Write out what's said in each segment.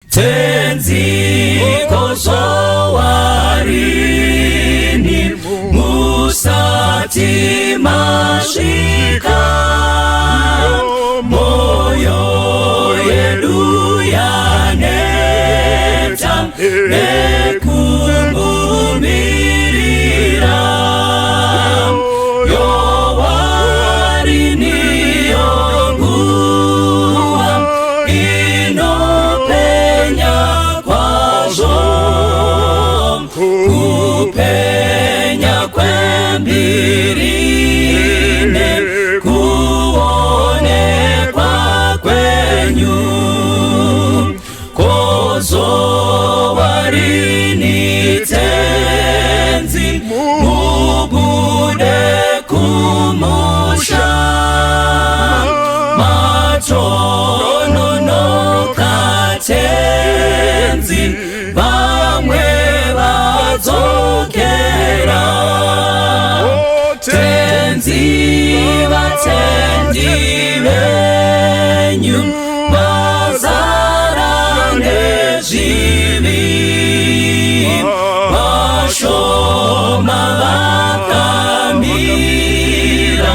Tenzi kozowarini musati masvika moyo yedu yaneta nekumumirira yowarini yonguva inopenya kwazvo kupenya kwembiri nekuonekwa kwenyu kozowarini tenzi mubude kumusha matononoka tenzi vamwe vadzokera tenzi vatendi venyu vazara nezvivi vashoma vakamira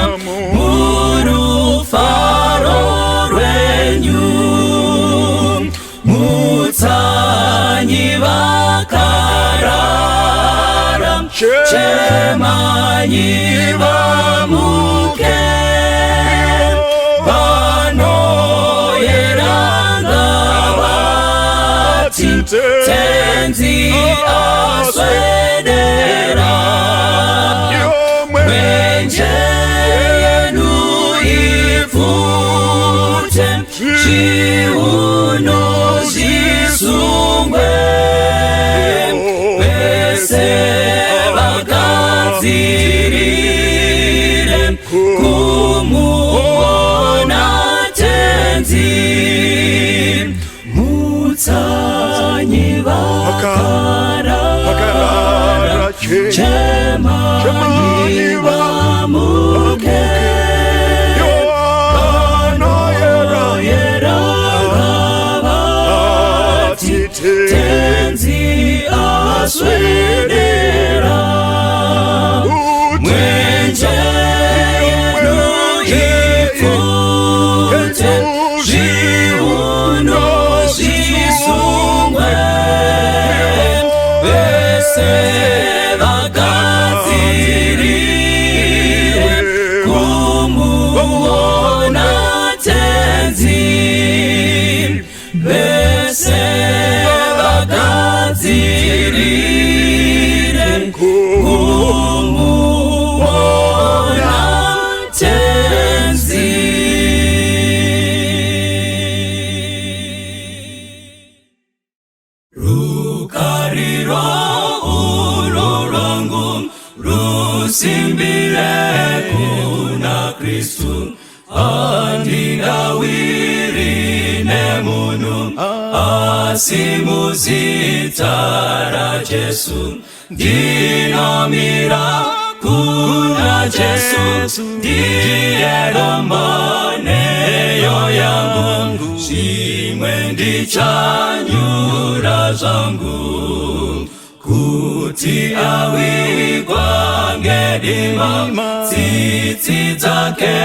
murufaro rwenyu mutsanyi vakarara chemanyi vamuke vanoyeranga vati tenzi aswedera mwenje yenu ipfute zviuno zvisungwe vese vagadzirire kumuona tenzi mutsanyi vakarara chemanyi vamuke vanoyera vati tenzi aswedera mwenje yedu ipfute zviuno zvisungwe vese vagadzirire kumuona tenzi vese vagadzirire kumuona tenzi. Rukariro urwo rwangu rusimbire kuna Kristu handingawiri nemunhu asi muzita raJesu ndinomira kuna Jesu ndiye dombo nheyo yangu zvimwe ndichanyura zvangu kuti avigwa ngedima tsitsi dzake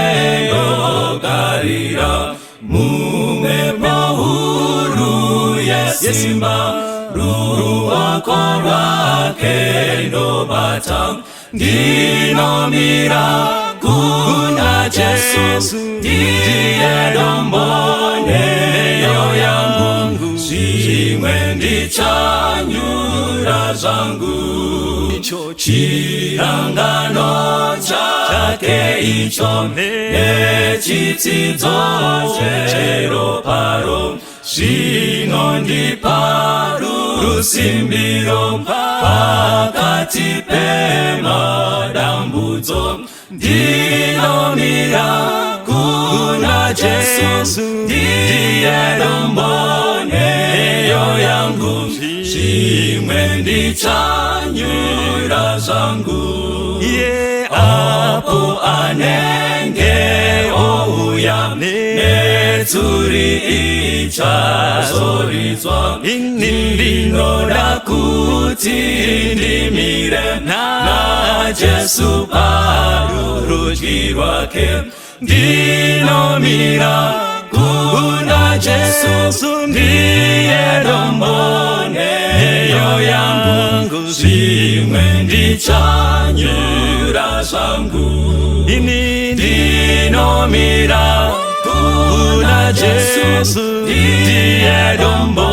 ndogarira mumhepo huru yesimba ruoko rwake ndobata ndinomira kuna Jesu ndiye dombo nheyo yangu zvimwe ndichanyura zvangu chirangano chake icho nechitsidzo cheroparo zvinondipa rusimbiro pakati pemadambudzo ndinomira kuna Jesu ndiye dombo nheyo yangu zvimwe ndichanyura zvangu apo anenge ouya. Tsuri ichazoridzwa. Ini Ndinoda kuti ndimire naJesu parurudyi rwake. Ndinomira kuna Jesu, ndiye dombo nheyo yangu, zvimwe ndichanyura zvangu. Ini Ndinomira kuna Jesu, ndiye dombo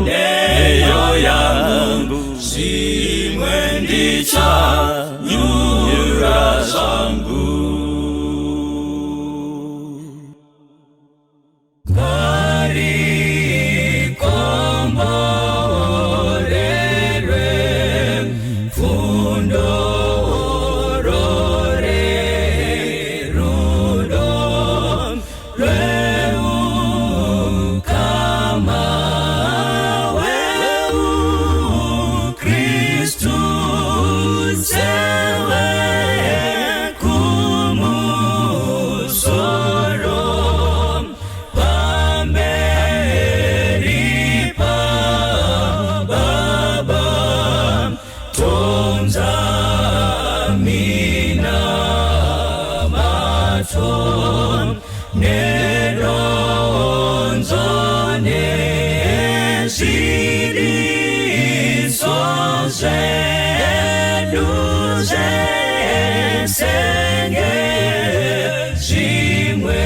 nheyo yangu, zvimwe ndichanyura zvangu. Ngarikomborerwe pfundo rerudo rweukama hweuKristu sewe kumusoro pamberi pa Baba tonza mina mato nedonzo nezviriso zvedu zvese ngezvimwe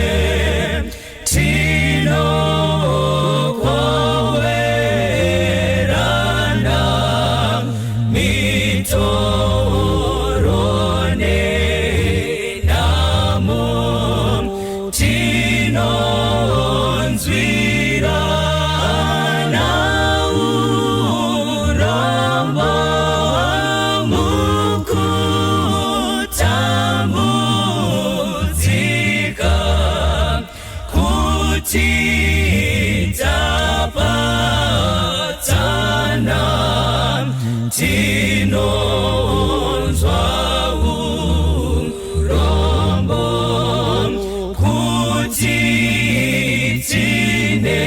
tinokowerana mitoro nenhamo, tinonzwirana urombo mukutambudzika, kuti tapatsana tinonzwa urombo, kuti tine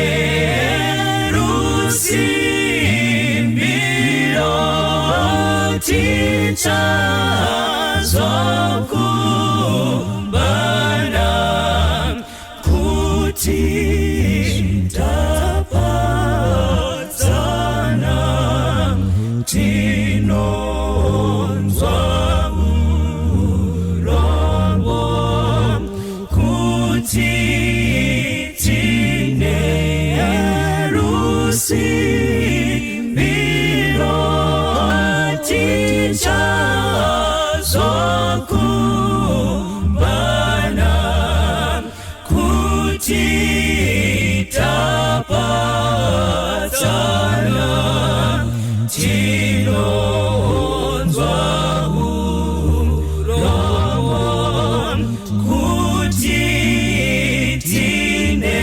rusimbiro tichazokumbana, kuti tapatsana tinonzwa urombo, kuti tine rusimbiro tichazokumbana, kuti tapatsana tinonzwa urombo, kuti tine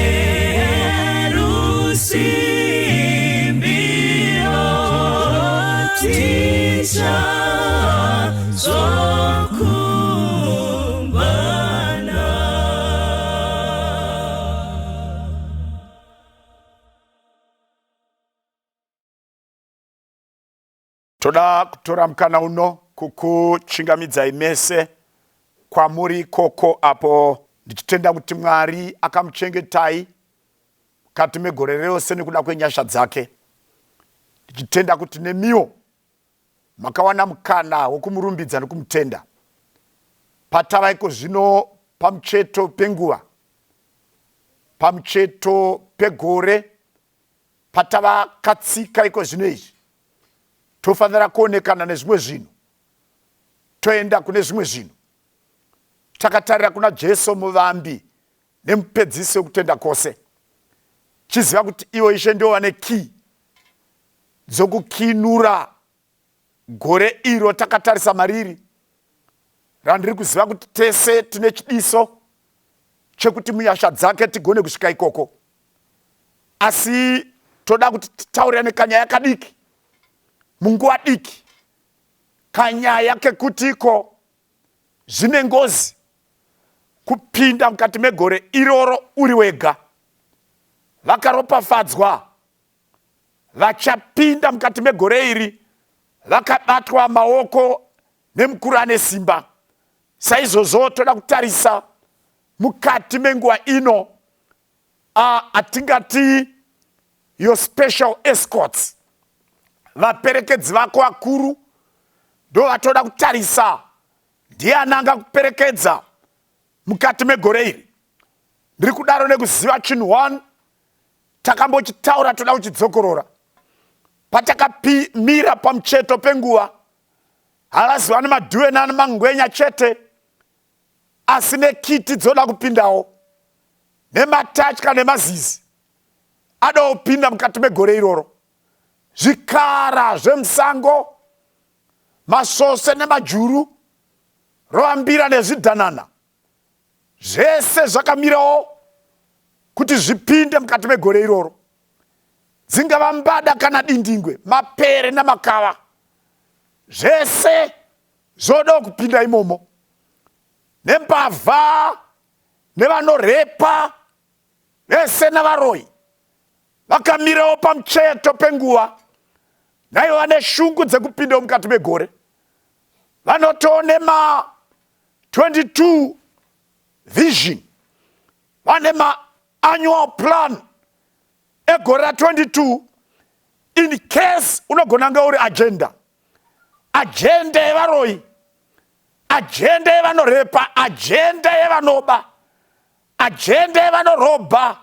rusimbiro tichazokumbana. Toda kutora mukana uno kukuchingamidzai mese kwamuri ikoko apo ndichitenda kuti Mwari akamuchengetai mukati megore rose nekuda kwenyasha dzake, ndichitenda kuti nemiwo makawana mukana wokumurumbidza nokumutenda. Patava iko zvino pamucheto penguva, pamucheto pegore, patava katsika iko zvino izvi, tofanira kuonekana nezvimwe zvinhu, toenda kune zvimwe zvinhu takatarira kuna Jesu, muvambi nemupedzisi wekutenda kwose, chiziva kuti ivo Ishe ndivo vane kii dzokukinura gore iro takatarisa mariri, randiri kuziva kuti tese tine chidiso chekuti munyasha dzake tigone kusvika ikoko. Asi toda kuti titaurirane kanyaya kadiki munguva diki, kanyaya kekuti iko zvine ngozi kupinda mukati megore iroro uri wega. Vakaropafadzwa vachapinda mukati megore iri vakabatwa maoko nemukuru ane simba. Saizvozvo toda kutarisa mukati menguva ino atingati your special escorts, vaperekedzi vako vakuru ndo vatoda kutarisa ndiani angakuperekedza mukati megore iri. Ndiri kudaro nekuziva chinhu one takambochitaura, toda kuchidzokorora. Patakamira pamucheto penguva, havaziva nemadhuve nanemangwenya chete, asi nekiti dzoda kupindawo, nematatya nemazizi adawo kupinda mukati megore iroro, zvikara zvemusango, masvose nemajuru, rovambira nezvidhanana, zvese zvakamirawo kuti zvipinde mukati megore iroro. Dzingava mbada kana dindingwe, mapere namakava, zvese zvodawo kupinda imomo, nembavha nevanorepa vese navaroyi vakamirawo pamucheto penguva, naivo vane shungu dzekupindawo mukati megore. Vanotoo nema 22 vision, vane maannual plan egore ra22. In case unogona kunge uri agenda, agenda yevaroyi, agenda yevanorepa, agenda yevanoba, agenda yevanorobha,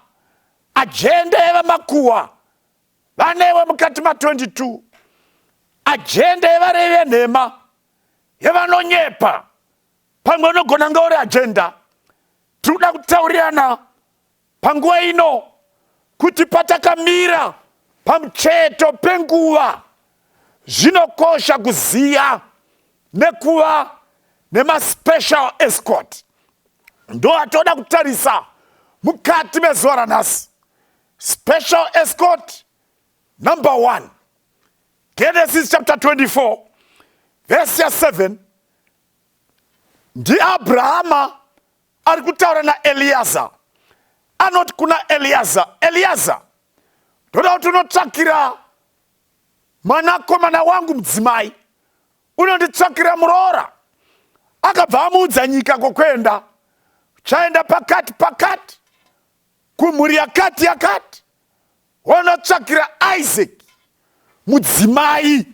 agenda yevamakuwa vanewe mukati ma22, agenda yevarevi venhema, yevanonyepa, pamwe unogona kunge uri agenda. Tiri kuda kutaurirana panguva ino kuti patakamira pamucheto penguva, zvinokosha kuziya nekuva nemaspecial escort. Ndo atoda kutarisa mukati mezuva ranhasi. Special escort number 1, Genesis chapter 24 verse ya 7. NdiAbrahama ari kutaura naEliaza. Anoti kuna Eliaza, Eliaza, ndoda kuti unotsvakira mwanakomana wangu mudzimai, unonditsvakira muroora. Akabva amuudza nyika kwokuenda, chaenda pakati pakati kumhuri yakati yakati, wonotsvakira Isaac mudzimai.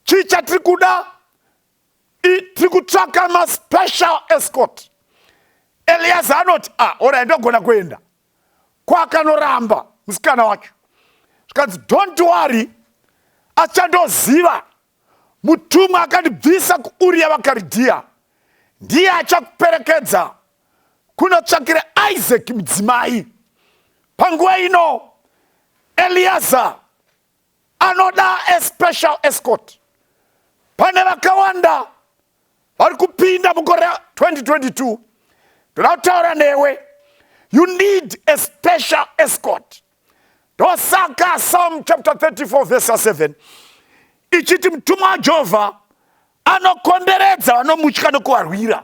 Chii chatiri kuda? Tiri kutsvaka maspecial escort. Eliaza anoti, ah, orai, ndogona kuenda kwakanoramba musikana wacho. Zvikanzi, don't worry, achandoziva mutumwa akandibvisa kuUri yavaKaridhiya ndiye achakuperekedza kunotsvakira Isaac mudzimai. Panguva ino Eliaza anoda a special escort. Pane vakawanda vari kupinda mugore 2022, ndoda kutaura newe, you need a special escort. Ndosaka Psalm chapter 34 verse 7 ichiti mutumwa waJehovha anokomberedza vanomutya nokuvarwira.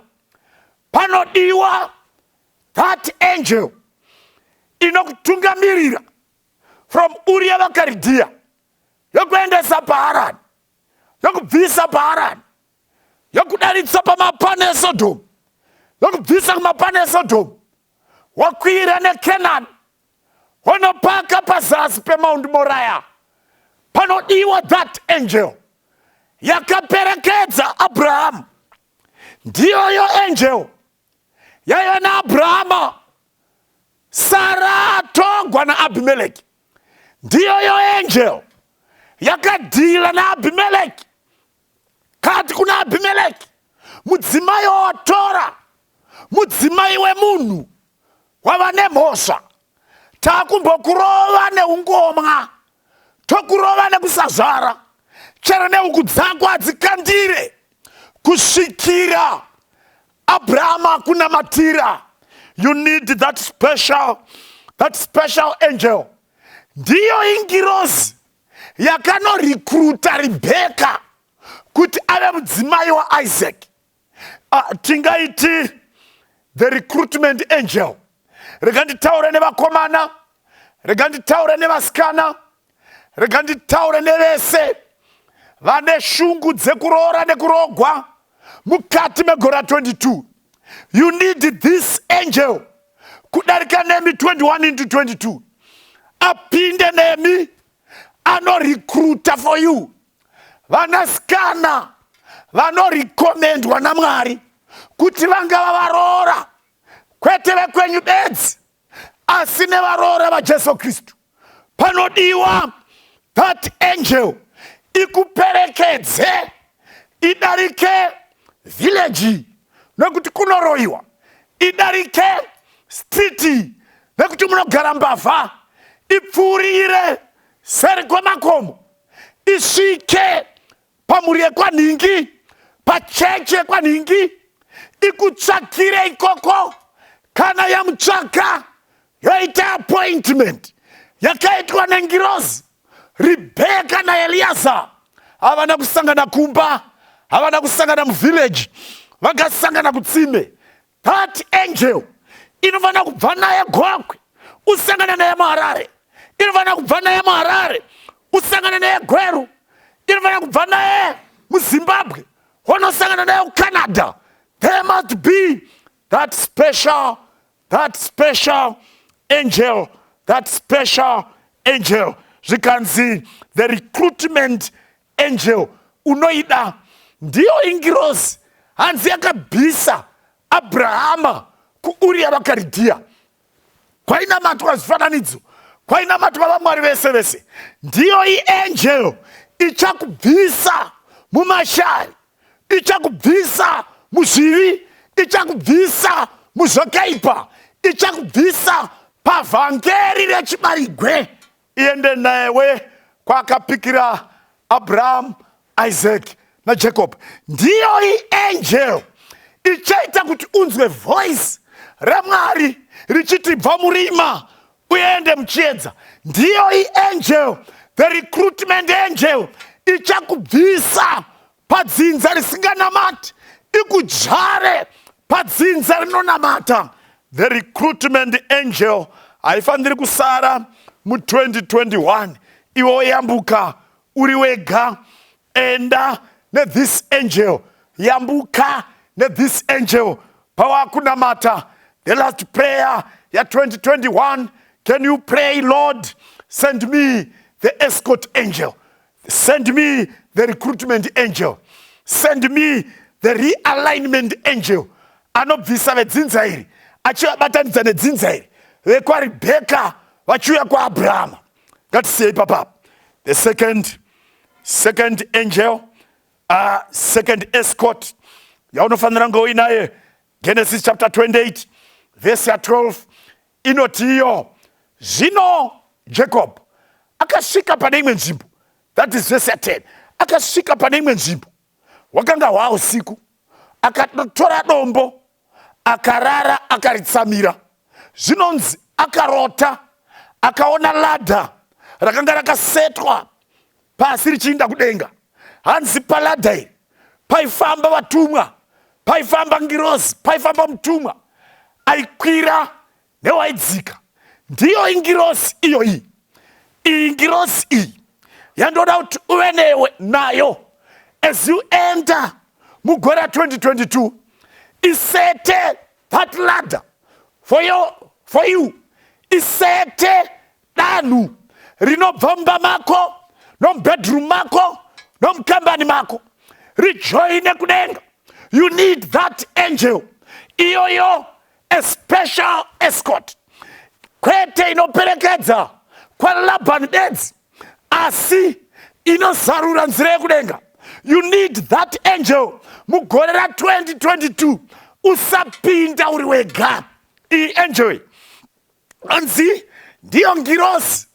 Panodiwa that angel inokutungamirira from Uri yavaKaridhiya, yokuendesa paHarani, yokubvisa paHarani, yokudaritsa pamapani eSodhomu, yokubvisa kumapani eSodhomu, wakwira neKenani, wonopaka pazasi peMount Moriah. Panodiwa that angel yakaperekedza Abrahamu. Ndiyoyo angel yaiva naAbrahama Sara atongwa naAbhimeleki. Ndiyoyo angel yakadhila naAbhimeleki, kati kuna Abhimeleki, mudzimai wawatora mudzimai wemunhu, wava nemhosva, takumbokurova neungomwa, tokurova nekusazvara, chero nehuku dzako hadzikandire kusvikira Abrahama akunamatira. You need that special angel. Ndiyo ingirozi yakanorikruta Rebheka kuti ave mudzimai waIsaac. Tingaiti the recruitment angel. Rega nditaure nevakomana. Rega nditaure nevasikana, rega nditaure nevese vane shungu dzekuroora nekurogwa mukati megore ra22. You need this angel kudarika nemi 21 into 22, apinde nemi, anorecruita for you vanasikana vanorekomendwa naMwari kuti vangava varoora, kwete vekwenyu bedzi, asi nevaroora vaJesu Kristu. Panodiwa that angel ikuperekedze, idarike village nekuti kunoroyiwa, idarike street nekuti munogara mbavha, ipfuurire seri kwemakomo, isvike pamhuri yekwanhingi, pachechi yekwanhingi, ikutsvakire ikoko. Kana yamutsvaka, yoita appointment yakaitwa nengirozi. Ribheka naEliaza havana kusangana kumba, havana kusangana muvillage, vakasangana kutsime. That angel inofanira kubva naye Gokwe, usangana naye muHarare. Inofanira kubva naye muHarare, usangana naye Gweru. Inofanira kubva naye muZimbabwe, wonosangana naye kuCanada. There must be that special angel, that special angel. Zvikanzi the recruitment angel unoida, ndiyo ingirozi hanzi yakabvisa Abrahama kuUri yavaKaridhiya, kwainamatwa zvifananidzo, kwainamatwa vamwari vese vese. Ndiyo iangel ichakubvisa mumashari, ichakubvisa muzvivi, ichakubvisa muzvakaipa, ichakubvisa pavhangeri rechibarigwe, iende newe kwakapikira Abraham, Isaac naJacob. Ndiyo iangel ichaita kuti unzwe voice raMwari richiti, "Bva murima uende muchiedza." Ndiyo iangel, the recruitment angel, ichakubvisa padzinza risinganamati, ikudzvare padzinza rinonamata. The recruitment angel haifaniri kusara mu2021 iwe woyambuka uri wega. Enda nethis angel, yambuka nethis angel. Pawakunamata the last prayer ya2021, can you pray, "Lord, send me the escort angel, send me the recruitment angel, send me the realignment angel," anobvisa vedzinza iri achivabatanidza nedzinza iri, vekwaRibheka vachiuya kwaAbrahama. Ngatisiyei papapo. The second angel, second escort yaunofanira kunge uinaye, Genesis chapter 28 verse ya12 inoti iyo, zvino Jacob akasvika pane imwe nzvimbo, that is verse ya10, akasvika pane imwe nzvimbo, hwakanga hwa usiku, akatora dombo, akarara akaritsamira. Zvinonzi akarota, akaona ladder rakanga rakasetwa pasi richiinda kudenga. Hanzi paladder iri paifamba vatumwa, paifamba ngirozi, paifamba mutumwa aikwira newaidzika. Ndiyo ingirozi iyoyi. Iyi ngirozi iyi yandoda kuti uve newe nayo as you enter mugore ra2022, isete that ladder for you, isete danhu rinobva mumba mako, nomubedroom mako, nomukambani mako, rijoine kudenga. You need that angel iyoyo, a special escort, kwete inoperekedza kwaLabhani bedzi, asi inozarura nzira yekudenga. You need that angel mugore ra2022. Usapinda uri wega. Iyi angel anzi ndiyo ngirozi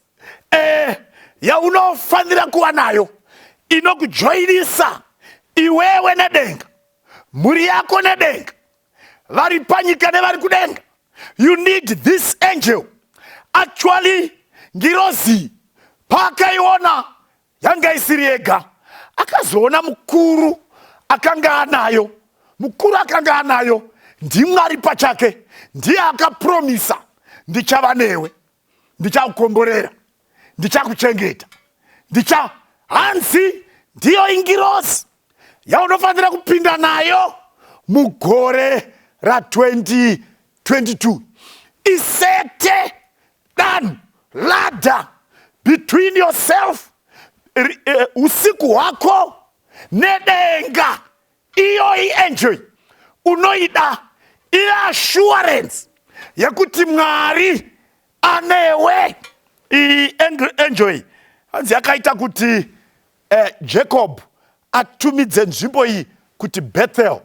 yaunofanira kuva nayo, inokujoinisa iwewe nedenga, mhuri yako nedenga, vari panyika nevari kudenga. You need this angel. Actually, ngirozi paakaiona yanga isiri yega. Akazoona mukuru akanga anayo. Mukuru akanga anayo ndiMwari pachake. Ndiye akapromisa, "Ndichava newe." Ndichakukomborera, ndichakuchengeta, ndicha hanzi ndiyo ingirozi yaunofanira kupinda nayo mugore ra2022. Isete danho ladder between yourself, usiku hwako nedenga. Iyo iangel unoida, iassurance yekuti Mwari anewe. Iyi angel hanzi yakaita kuti Jacob atumidze nzvimbo iyi kuti Bethel.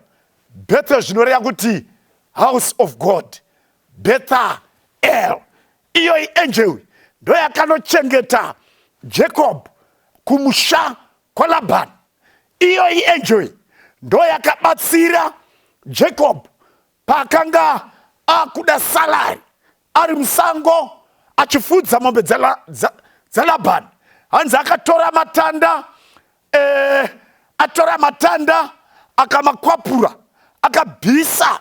Bethel zvinoreva kuti house of God, Bethel. Iyo iangel ndo yakanochengeta Jacob kumusha kwaLabhani. Iyo iangel ndo yakabatsira Jacob paakanga akuda salary ari musango achifudza mombe dzaLabhani. Hanzi akatora matanda, atora matanda, akamakwapura, akabvisa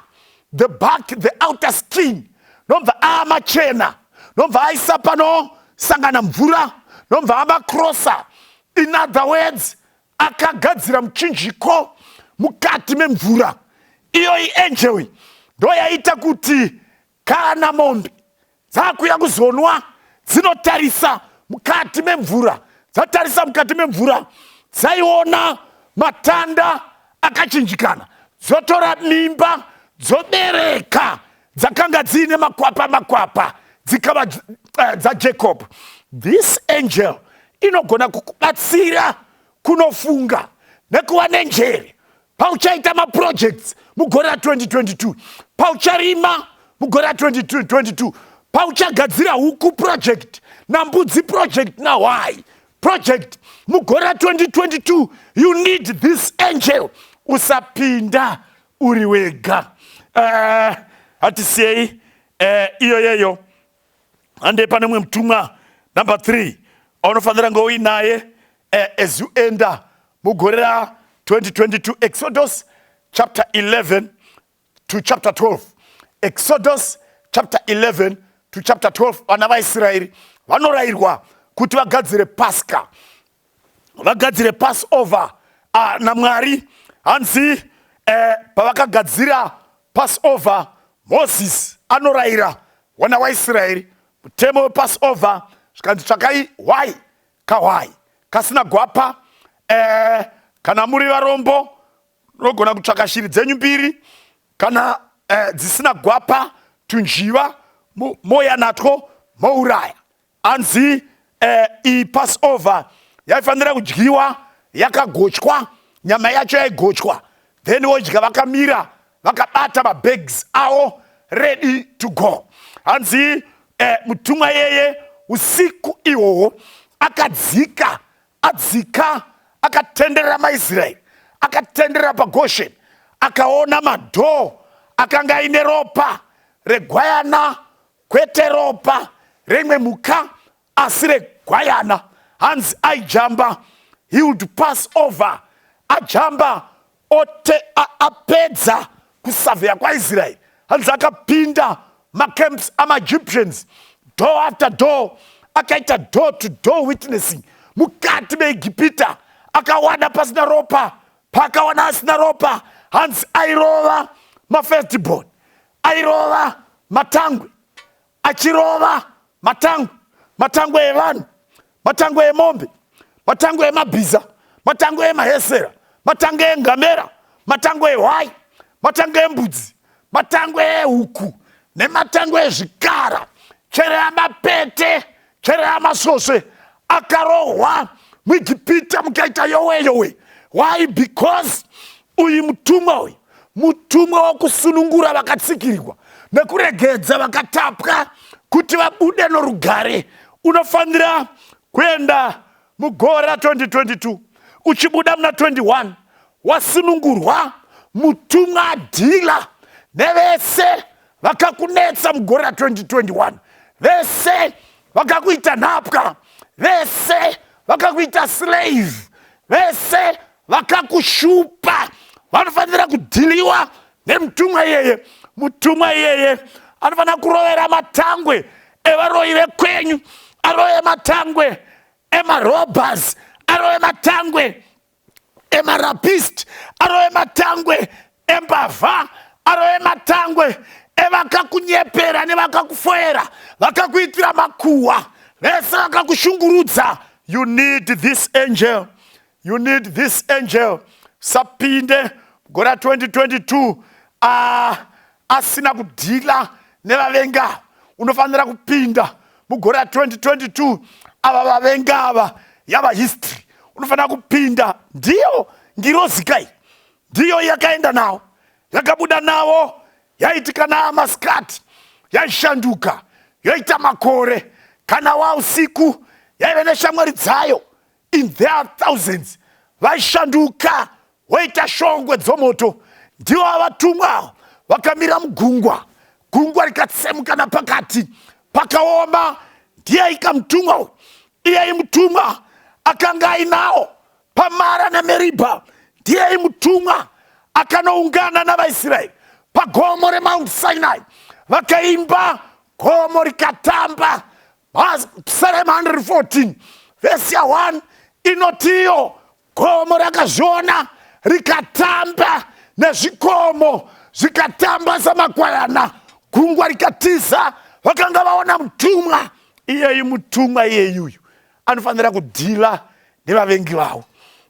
the back, the outer skin, nobva aamachena, nobva aisa panosangana mvura, nobva amakrosa. In other words, akagadzira muchinjiko mukati memvura. Iyo iangel ndo yaita kuti kana mombe dzakuya kuzonwa, dzinotarisa mukati memvura. Dzatarisa mukati memvura, dzaiona matanda akachinjikana, dzotora mimba, dzobereka dzakanga dziine makwapa makwapa, dzikava dzaJacob. This angel inogona kukubatsira kunofunga nekuva nenjere pauchaita maprojects mugore ra2022, paucharima mugore ra2022, pauchagadzira huku project nambudzi project nahwai project mugore ra2022. You need this angel. Usapinda uri wega. Hatisiyei iyo yeyo. Hande pane mumwe mutumwa number 3 aunofanira kunge uinaye as you enter mugore ra2022. Exodus chapter 11 to chapter 12. Exodus chapter 11 to chapter 12. Vana vaIsraeri vanorayirwa kuti vagadzire Pasca, vagadzire Passover naMwari. Hanzi pavakagadzira Passover, Moses anorayira vana waIsraeri mutemo wePassover. Zvikanzi, tsvakai hwai, kahwai kasina gwapa. Kana muri varombo, unogona kutsvaka shiri dzenyu mbiri kana dzisina gwapa, tunjiva, moya natwo, mouraya. Anzi iyi Passover yaifanira kudyiwa yakagochwa, nyama yacho yaigochwa, then wodya vakamira vakabata mabags avo, ready to go. Hanzi mutumwa yeye usiku ihwohwo akadzika, adzika, akatenderera maIsraeri, akatenderera paGoshen, akaona madoor akanga aine ropa regwayana, kwete ropa remwe mhuka, asi regwayana. Hanzi aijamba, he would pass over, ajamba ote apedza kusurveya kwaIsraeri. Hanzi akapinda macamps amaEgyptians, door after door, akaita door to door witnessing mukati meEgipita. Akawana pasina ropa. Paakawana asina ropa, hanzi airova mafirstborn, airova matangwe, achirova matangwe, matangwe evanhu, matangwe emombe, matangwe emabhiza, matangwe emahesera, matangwe engamera, matangwe ehwai, matangwe embudzi, matangwe ehuku nematangwe ezvikara, chere amapete, chere amasvosve, akarohwa muEgipita mukaita yowe yowe. Why? Because uyu mutumwa, uyu mutumwa wokusunungura vakatsikirirwa nekuregedza vakatapwa kuti vabude norugare. Unofanira kuenda mugore ra2022, uchibuda muna 21 wasunungurwa. Mutumwa adhila nevese vakakunetsa mugore ra2021, vese vakakuita nhapwa, vese vakakuita slave, vese vakakushupa, vanofanira kudhiliwa nemutumwa iyeye. Mutumwa iyeye anofanira kurovera matangwe. evaroyi vekwenyu, arove matangwe emarobers, arove matangwe emarapist, arove matangwe embavha, arove matangwe evakakunyepera nevakakufoera, vakakuitira makuhwa, vese vakakushungurudza. You need this angel, you need this angel. Sapinde gore ra 2022 asina kudhila nevavenga. Unofanira kupinda mugore ra 2022 ava vavenga ava yava history. Unofanira kupinda. Ndiyo ngirozi kai, ndiyo yakaenda nawo, yakabuda navo. Yaitika naamasikati yaishanduka yoita makore, kana wausiku yaive neshamwari dzayo in their thousands, vaishanduka woita shongwe dzomoto. Ndivo vatumwa vakamira mugungwa, gungwa rikatsemuka napakati pakaoma. Ndiye ikamutumwa uyu, iyei mutumwa akanga ainawo paMara neMeribha. Ndiyei mutumwa akanoungana navaIsraeri pagomo reMount Sinai, vakaimba, gomo rikatamba. Psalm 114 vhesi ya1 inotiyo gomo rakazviona rikatamba, nezvikomo zvikatamba samakwayana, gungwa rikatiza, vakanga vaona mutumwa. Iyeyi mutumwa iyeyuyu anofanira kudhila nevavengi vavo.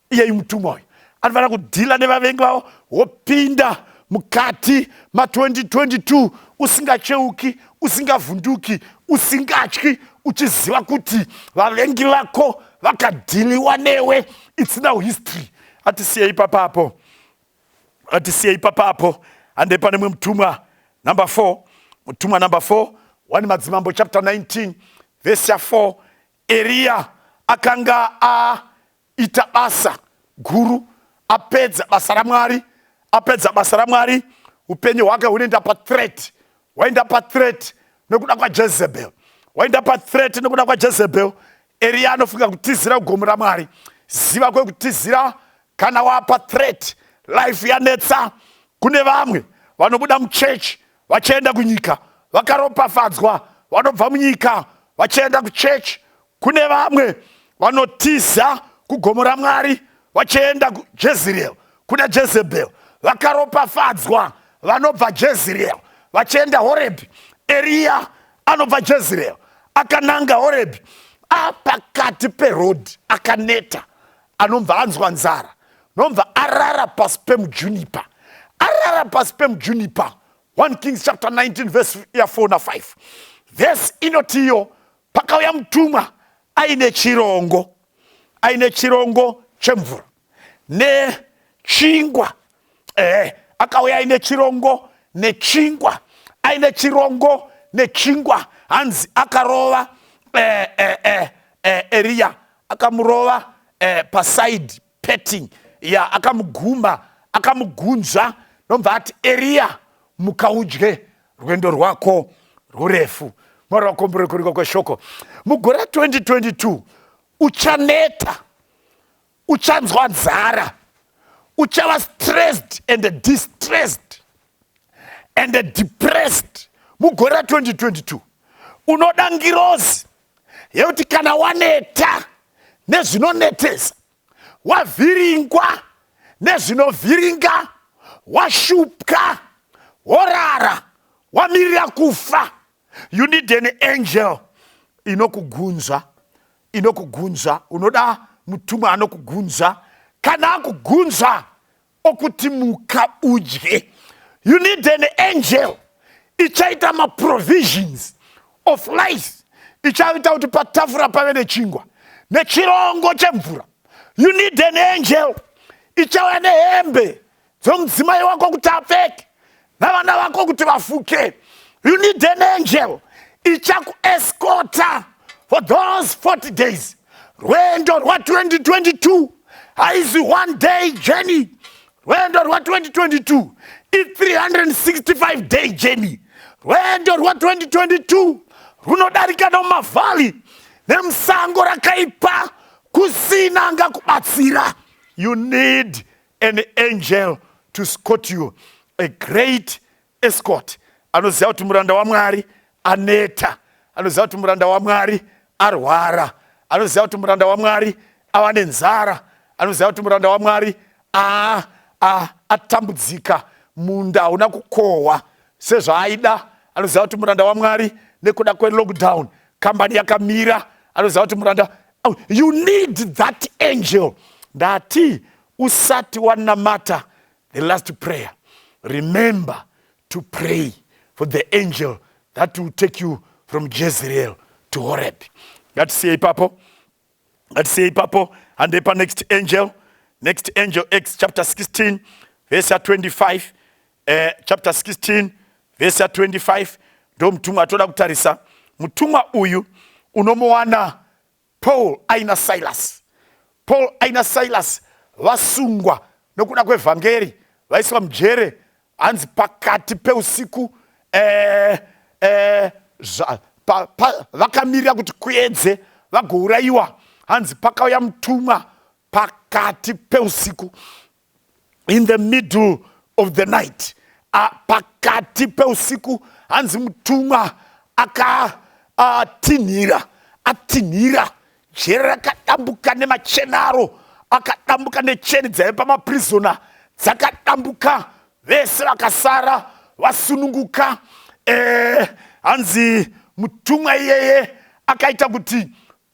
Iyeyi mutumwa uyu anofanira kudhila nevavengi vavo. Wopinda mukati ma2022 usingacheuki, usingavhunduki, usingatyi, uchiziva kuti vavengi vako vakadhiliwa newe. It's now history. Atisiyei papapo, atisiyei papapo. Hande pane mumwe mutumwa, number 4. Mutumwa number 4, 1 Madzimambo chapter 19 vhesi ya4. Eriya akanga aita basa guru, apedza basa raMwari, apedza basa raMwari. Upenyu hwake hunoenda pathreat, waenda pathreat nekuda kwaJezebel, waenda pathreat nekuda kwaJezebel. Eriya anofunga kutizira kugomo raMwari. Ziva kwekutizira kana wapa threat, life yanetsa. Kune vamwe vanobuda muchechi vachienda kunyika, vakaropafadzwa vanobva munyika vachienda kuchechi. Kune vamwe vanotiza kugomo raMwari vachienda kuJezreel kuna Jezebel, vakaropafadzwa vanobva Jezreel vachienda Horebhi. Eriya anobva Jezreel akananga Horebhi. Apakati perodhi akaneta, anobva anzwa nzara, nobva arara pasi pemujunipa. Arara pasi pemujunipa, 1 Kings chapter 19 verse ya4 na5, vhesi inotiyo pakauya mutumwa aine chirongo, aine chirongo chemvura nechingwa. Akauya aine chirongo nechingwa, aine chirongo nechingwa. Hanzi akarova Eriya, akamurova paside, petting ya, akamuguma, akamugunzva, nobva ati, "Eriya, muka udye, rwendo rwako rurefu." Mwari wakomborerwa kweshoko. Mugore ra2022 uchaneta, uchanzwa nzara, uchava stressed and distressed and depressed. Mugore ra2022 unoda ngirozi yekuti kana waneta nezvinonetesa, wavhiringwa nezvinovhiringa, washupwa, worara wamirira kufa, you need an angel inokugunzva, inokugunzva. Unoda mutumwa anokugunzva. Kana akugunzva okuti, "Muka udye." You need an angel ichaita maprovisions of life, ichaita kuti patafura pave nechingwa nechirongo chemvura. You need an angel ichauya nehembe dzomudzimai wako kuti apfeke, navana vako kuti vafuke. You need an angel ichakuescota for those 40 days. Rwendo rwa2022 haizi one day journey. Rwendo rwa2022 i365 day journey. Rwendo rwa2022 runodarika nomavalley nemusango rakaipa kusina angakubatsira. You need an angel to escort you, a great escort anoziva kuti muranda waMwari aneta. Anoziva kuti muranda waMwari arwara. Anoziva kuti muranda waMwari ava nenzara. Anoziva kuti muranda waMwari atambudzika, munda hauna kukohwa sezvaaida. Anoziva kuti muranda waMwari nekuda kwelockdown kambani yakamira. Anoziva kuti muranda, oh, you need that angel. Ndati usati wanamata the last prayer, remember to pray for the angel that will take you from Jezreel to Horeb. Ngatisiye ipapo, ngatisiye ipapo. Handei panext angel. Next angel, Acts chapter 16 verse ya25. Chapter 16 verse ya25 ndo mutumwa atoda kutarisa. Mutumwa uyu unomuwana Paul aina Silas. Paul aina Silas vasungwa nokuda kwevhangeri, vaiswa mujere. Hanzi pakati peusiku vakamirira kuti kuedze vagourayiwa. Hanzi pakauya mutumwa pakati peusiku, in the middle of the night. Pakati peusiku hanzi mutumwa akatinhira, atinhira, jere rakadambuka nemachenaro akadambuka, necheni dzaiva pamaprisona dzakadambuka, vese vakasara vasununguka. Hanzi mutumwa iyeye akaita kuti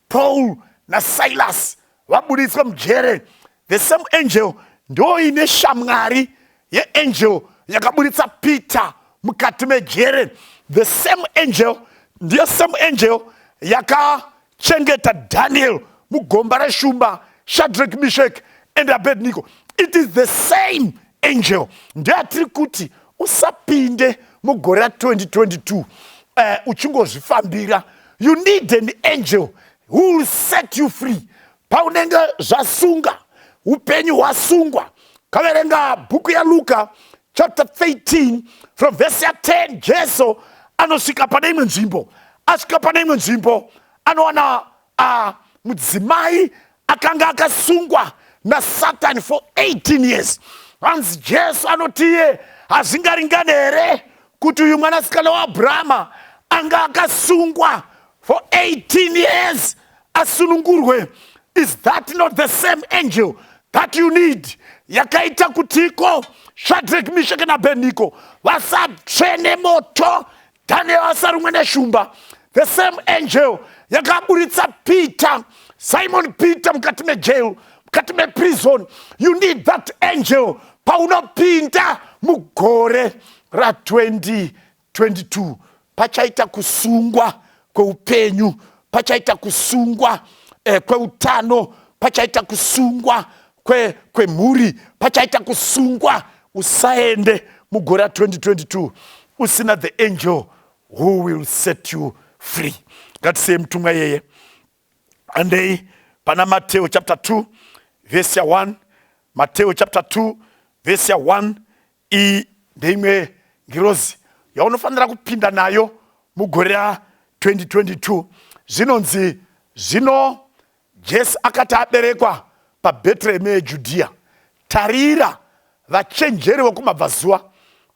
Paul naSilas vabuditswa mujere. The same angel ndo ine shamwari yeangel yakaburitsa Peter mukati mejere. The same angel ndiyo same angel yakachengeta Daniel mugomba reshumba, Shadrach, Meshach and Abednego. It is the same angel. Ndeyatiri kuti usapinde mugore ra2022 uchingozvifambira. You need an angel who will set you free paunenge zvasunga, upenyu hwasungwa. Kaverenga bhuku yaLuka chapter 13 from verse ya10. Jesu anosvika pane imwe nzvimbo. Asvika pane imwe nzvimbo, anowana mudzimai akanga akasungwa naSatani for 18 years. Hanzi Jesu anotiye, "Hazvingaringani here kuti uyu mwanasikana waAbhurahama anga akasungwa for 18 years asunungurwe?" Is that not the same angel that you need, yakaita kutiko Shadrach, Meshach naAbednego vasatsve nemoto, Daniel asarumwe neshumba? The same angel yakaburitsa Peter, Simon Peter, mukati mejail, mukati meprison. You need that angel paunopinda mugore ra2022. Pachaita kusungwa kweupenyu, pachaita kusungwa kweutano, pachaita kusungwa kwemhuri, pachaita kusungwa. Usaende mugore ra2022 usina the angel who will set you free. Ngatiseye mutumwa yeye. Andei pana Mateo chapter 2 verse ya1. Mateo chapter 2 verse ya1. Iyi ndeimwe ngirozi yaunofanira kupinda nayo mugore ra2022. Zvinonzi zvino Jesu akati aberekwa paBhetrehemu yeJudhiya, tarira, vachenjeri vokumabvazuva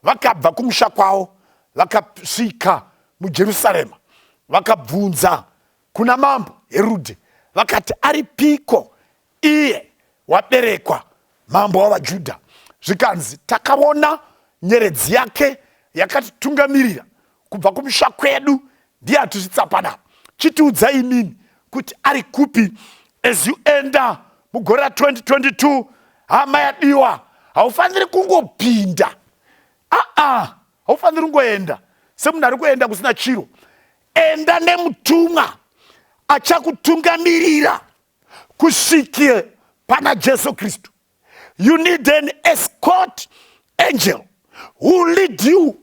vakabva kumusha kwavo, vakasvika muJerusarema, vakabvunza kuna mambo Herudhe, vakati, "Aripiko iye waberekwa mambo wavaJudha?" Zvikanzi, "Takaona nyeredzi yake yakatitungamirira kubva kumusha kwedu, ndiye atisvitsa panapa. Chitiudzai imimi kuti ari kupi." As you enter mugore ra2022, hama yadiwa, haufaniri kungopinda. Aa, haufaniri kungoenda semunhu ari kuenda kusina chiro. Enda nemutumwa achakutungamirira kusvikire pana Jesu Kristu. You need an escort angel who lead you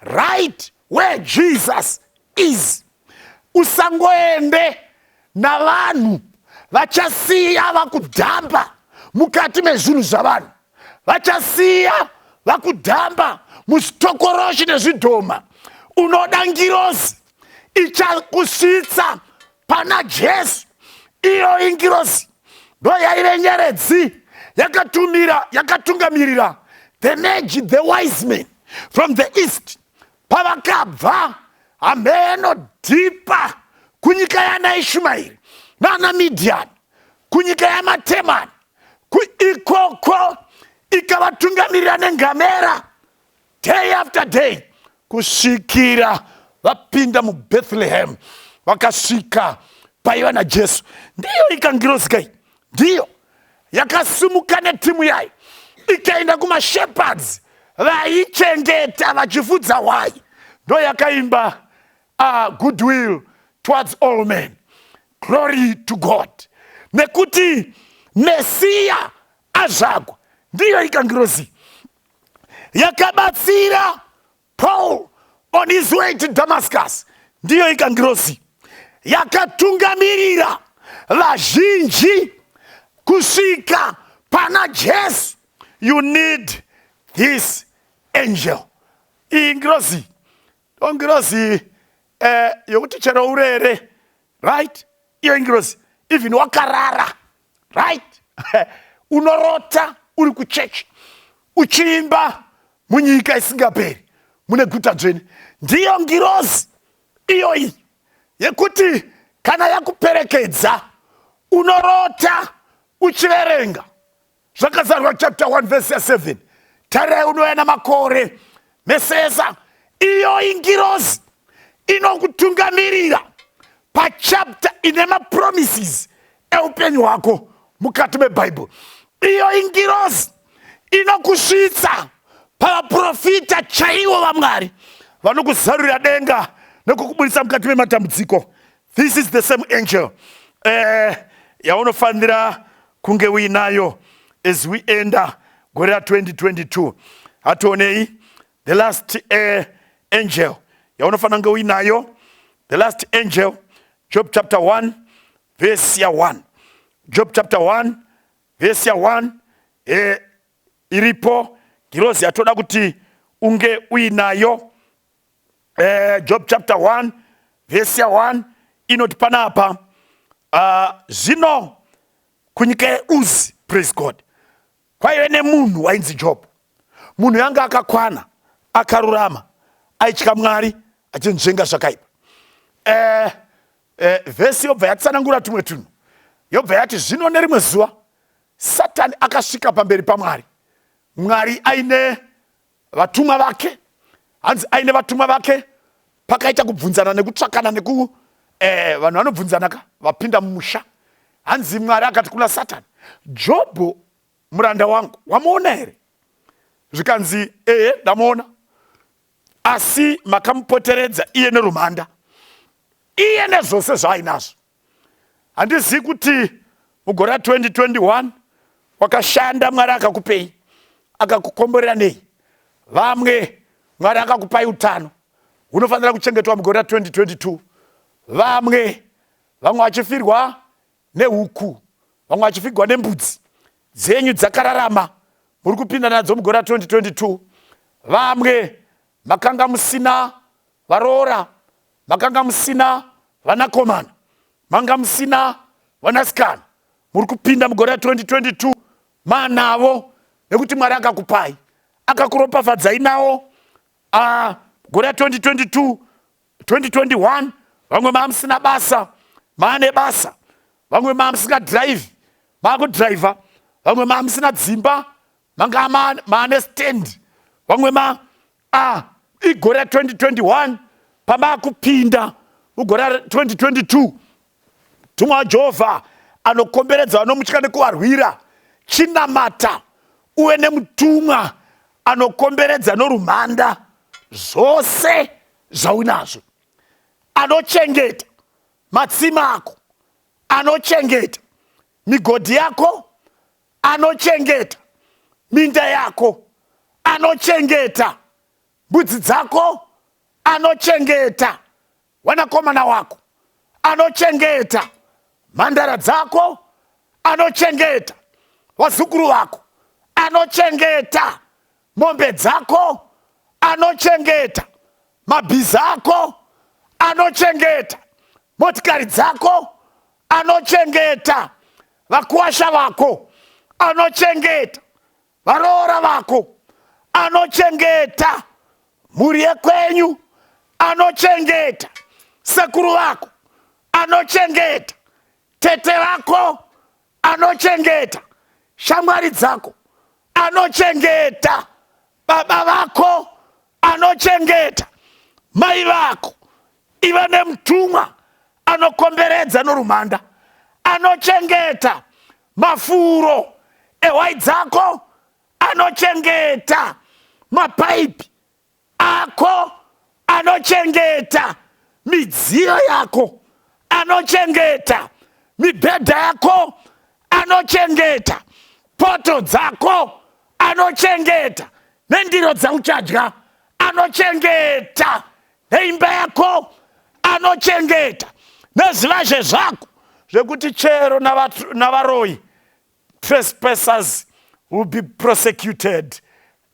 right where Jesus is. Usangoende navanhu vachasiya vakudhamba mukati mezvinhu zvavanhu, vachasiya vakudhamba muzvitokoroshi nezvidhoma. Unoda ngirozi ichakusvitsa pana Jesu. Iyo ingirozi ndo yaive nyeredzi yakatumira, yakatungamirira the Magi, the wise men from the east, pavakabva. Hameno dhipa kunyika yana Ishumairi nana Midiani, kunyika yamaTemani, kuikoko ikavatungamirira nengamera day after day kusvikira vapinda muBethlehem, vakasvika paiva naJesu. Ndiyo ikangirozi kai, ndiyo yakasimuka netimu yayo ikaenda kumashepherds vaichengeta vachifudza hwai. Ndo yakaimba "Goodwill towards all men, glory to God," nekuti Mesiya azvagwa. Ndiyo ikangirozi yakabatsira Paul on his way to Damascus. Ndiyo ikangirozi yakatungamirira vazhinji kusvika pana Jesu. You need this angel. Iyi ngirozi ndo ngirozi yokuti chero urere, right? Iyo ngirozi, even wakarara, right, unorota uri kuchechi uchiimba munyika isingaperi mune guta dzvene. Ndiyo ngirozi iyoyi yekuti kana yakuperekedza unorota uchiverenga Zvakazarwa chapter 1 verse ya7, "Tarirai, unouya namakore mesesa." Iyo ingirozi inokutungamirira pachapter ine mapromises eupenyu hwako mukati mebhaibheri. Iyo ingirozi inokusvitsa pavaprofita chaivo vaMwari vanokuzarurira denga nekukubudisa mukati mematambudziko. This is the same angel yaunofanira kunge uinayo as we enter gore ra2022. Hationei the last angel yaunofanira kunge uinayo. The last angel, Job chapter 1 verse ya1. Job chapter 1 verse ya1 iripo ngirozi yatoda kuti unge uinayo. Job chapter 1 verse ya1 inoti panapa, zvino kunyika yeUzi, praise God, kwaive nemunhu wainzi Job, munhu yanga akakwana, akarurama, aitya Mwari, achinzvenga zvakaipa. Vhesi yobva yatsanangura tumwe tunhu, yobva yati, zvino nerimwe zuva Satani akasvika pamberi paMwari, Mwari aine vatumwa vake. Hanzi aine vatumwa vake, pakaita kubvunzana nekutsvakana neku vanhu vanobvunzana ka vapinda mumusha. Hanzi Mwari akati kuna Satani, "Jobho muranda wangu wamuona here?" Zvikanzi, "Ehe, ndamuona, asi makamupoteredza iye nerumhanda, iye nezvose zvaainazvo." Handizivi kuti mugore ra2021 wakashanda, Mwari akakupei, akakukomborera nei. Vamwe Mwari akakupai utano hunofanira kuchengetwa mugore ra2022. Vamwe vachifirwa nehuku, vamwe vachifirwa nembudzi dzenyu dzakararama, muri kupinda nadzo mugore ra2022. Vamwe makanga musina varoora, makanga musina vanakomana, manga musina vanasikana, muri kupinda mugore ra2022 manavo nekuti Mwari akakupai, akakuropafadzai nawo. Gore ra2022, 2021, vamwe maamusina basa, maane basa. Vamwe maamusingadhiraivhi, maakudhiraivha. Vamwe maamusina dzimba, manga maane stand. Vamwe ma igore ra2021, pamaakupinda mugore ra2022, mutumwa waJehovha anokomberedza vanomutya nekuvarwira. Chinamata uve nemutumwa anokomberedza norumhanda zvose zvaunazvo, anochengeta matsima ako, anochengeta migodhi yako, anochengeta minda yako, anochengeta mbudzi dzako, anochengeta wanakomana wako, anochengeta mhandara dzako, anochengeta vazukuru vako, anochengeta mombe dzako, anochengeta mabhiza ako, anochengeta motikari dzako, anochengeta vakuwasha vako, anochengeta varoora vako, anochengeta mhuri yekwenyu. Anochengeta sekuru vako, anochengeta tete vako, anochengeta shamwari dzako, anochengeta baba vako, anochengeta mai vako. Iva nemutumwa anokomberedza norumhanda, anochengeta mafuro ehwai dzako, anochengeta mapaipi ako, anochengeta midziyo yako, anochengeta mibhedha yako, anochengeta poto dzako, anochengeta nendiro dzauchadya, anochengeta neimba yako, anochengeta nezivazhe zvako, zvekuti chero navaroyi, trespassers will be prosecuted.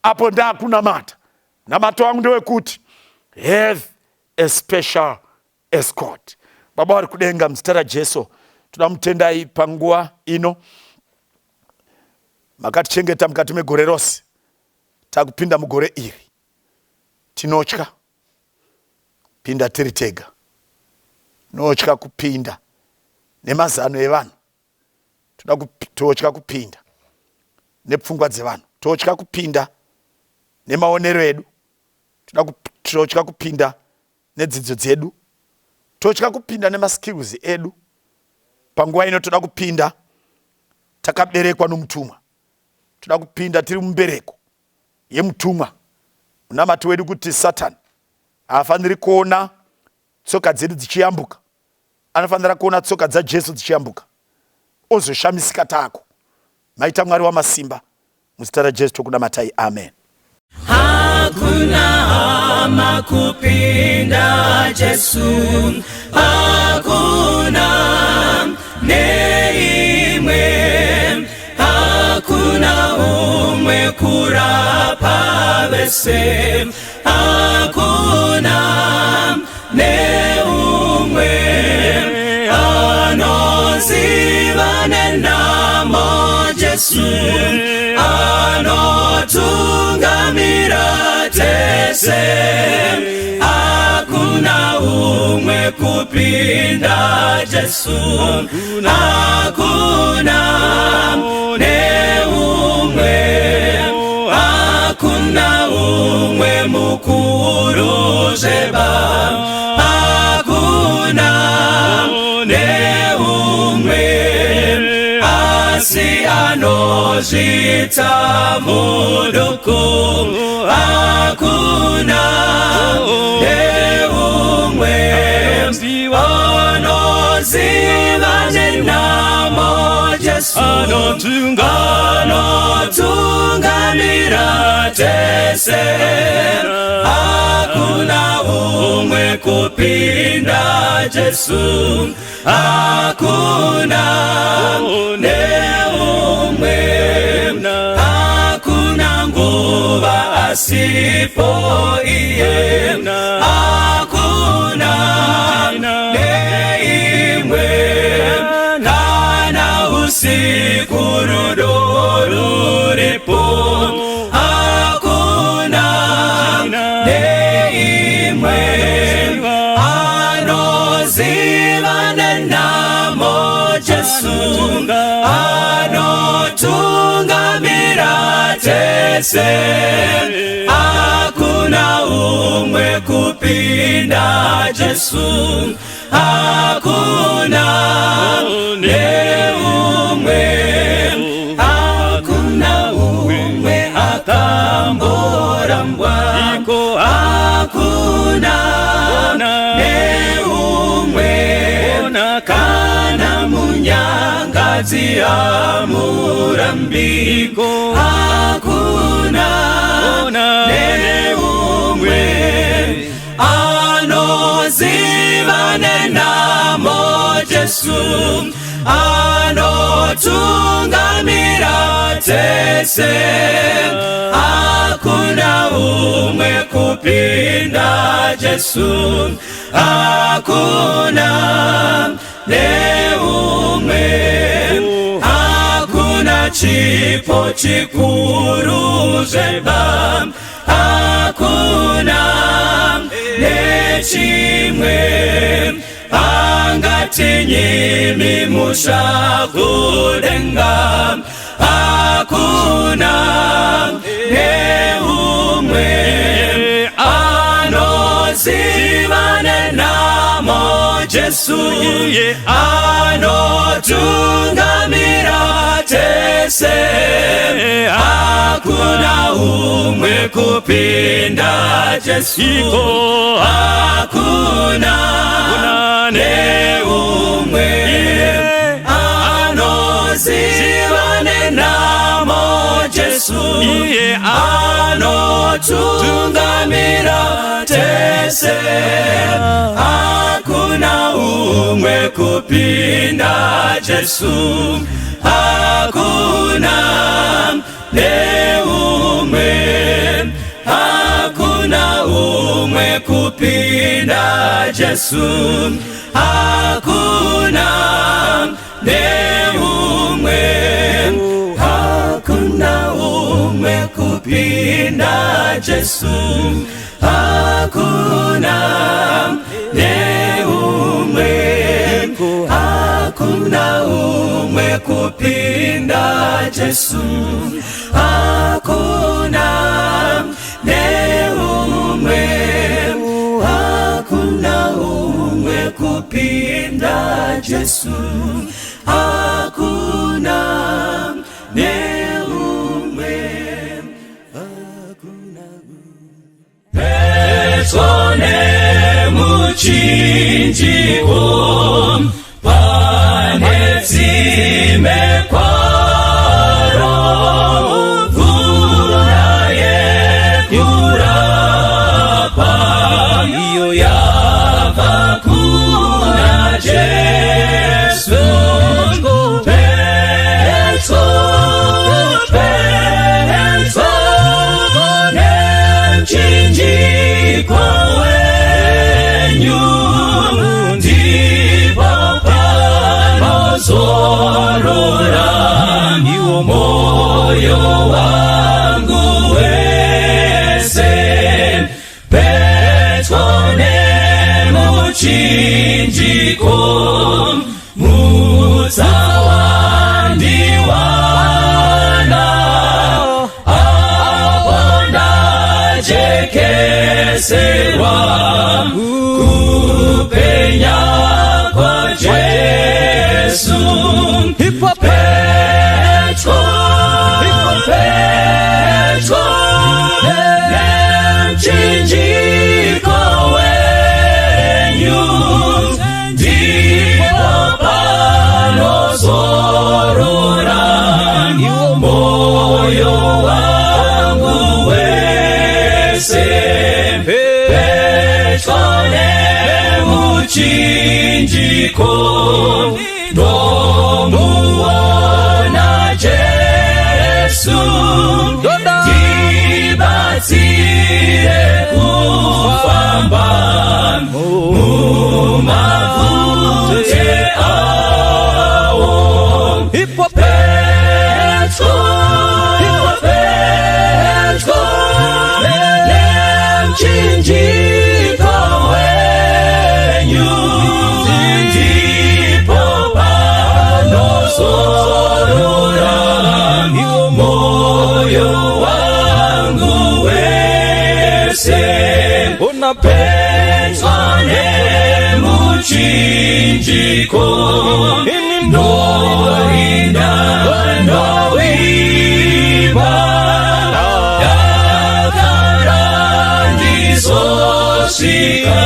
Apo ndakunamata, namato wangu ndewekuti have a special escort. Baba vari kudenga, muzita raJesu toda mutendai panguva ino. Makatichengeta mukati megore rose. Takupinda mugore iri, tinotya pinda tiri tega, tinotya kupinda nemazano evanhu, toda totya kupinda nepfungwa dzevanhu, totya kupinda nemaonero edu, toda totya kupinda nedzidzo dzedu, totya kupinda nemaskills edu. Panguva ino toda kupinda takaberekwa nomutumwa, toda kupinda tiri mumbereko yemutumwa. Munamato wedu kuti Satani haafaniri kuona tsoka dzedu dzichiyambuka, anofanira kuona tsoka dzaJesu dzichiyambuka, ozoshamisika tako. Maita Mwari wamasimba, muzita raJesu tokunamatai, amen. Hakuna hama kupinda Jesu, hakuna neimwe, hakuna umwe kurapa vese, hakuna neumwe anoziva nenhamo Jesu, anotungamira tese, hakuna umwe kupinda Jesu, hakuna neumwe, hakuna umwe mukuru zveba, hakuna neumwe asi anozvita muduku, hakuna neumwe anoziva nenhamo Jesu, anotungamira tese, hakuna umwe kupinda Jesu, hakuna neumwe, hakuna nguva asipo iye, hakuna neimwe, kana usiku rudo ruripo, hakuna neimwe anoziva nenhamo Jesu, anotungamira tese, hakuna umwe kupinda Jesu, hakuna neumwe, hakuna umwe akamborambwa, hakuna neumwe, kana munyangadzi amurambi, hakuna neumwe anoziva nenhamo Jesu, anotungamira tese, hakuna umwe kupinda Jesu, hakuna neumwe, hakuna chipo chikuru zveba. Hakuna nechimwe angatinyimi musha kudenga. Hakuna neumwe anoziva nenhamo Jesu anotungamira tese. Hakuna umwe kupinda Jesu. Hakuna neumwe anoziva nenhamo Jesu anotungamira tese. Hakuna umwe kupinda Jesu. Hakuna neumwe, hakuna umwe kupinda Jesu. Hakuna neumwe, hakuna umwe kupinda Jesu. Hakuna neumwe, hakuna umwe kupinda Jesu. Hakuna neumwe, hakuna umwe kupinda Jesu. Hakuna neumwe, hakuna. Petso nemuchinjiko pane tsime kwaro, mvura yekurapa iyo yabva kuna Jesu. Petso, petso nemuchinjiko wenyu, ndipo panozorora moyo wangu wese. Petso nemuchinjiko, mutsa wandiwana apo ndajekeserwa kupenya kwa Jesu. Petso, petso nemuchinjiko wenyu, ndipo panozorora moyo wangu wese. Petso nemuchinjiko, ndomuona Jesu, ndibatsire kufamba mumabvute awo. Petso, petso nemuchinjiko wenyu, ndipo panozorora moyo wangu wese. Petso nemuchinjiko, ndorinda, ndoimba, dakara ndizosvika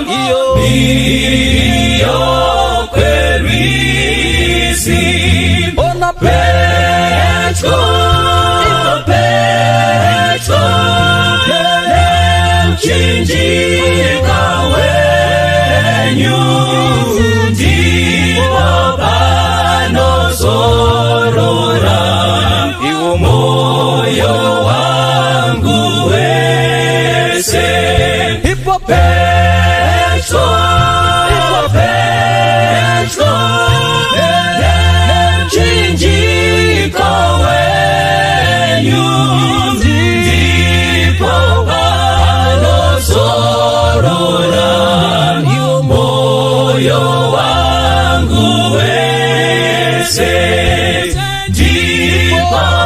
mhiri kwerwizi. Petso, petso nemuchinjiko wenyu, ndipo panozorora moyo wangu wese. Petso, petso.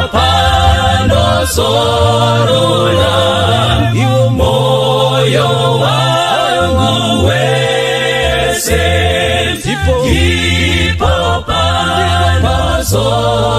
panozorora moyo wangu wese, ndipo panozorora.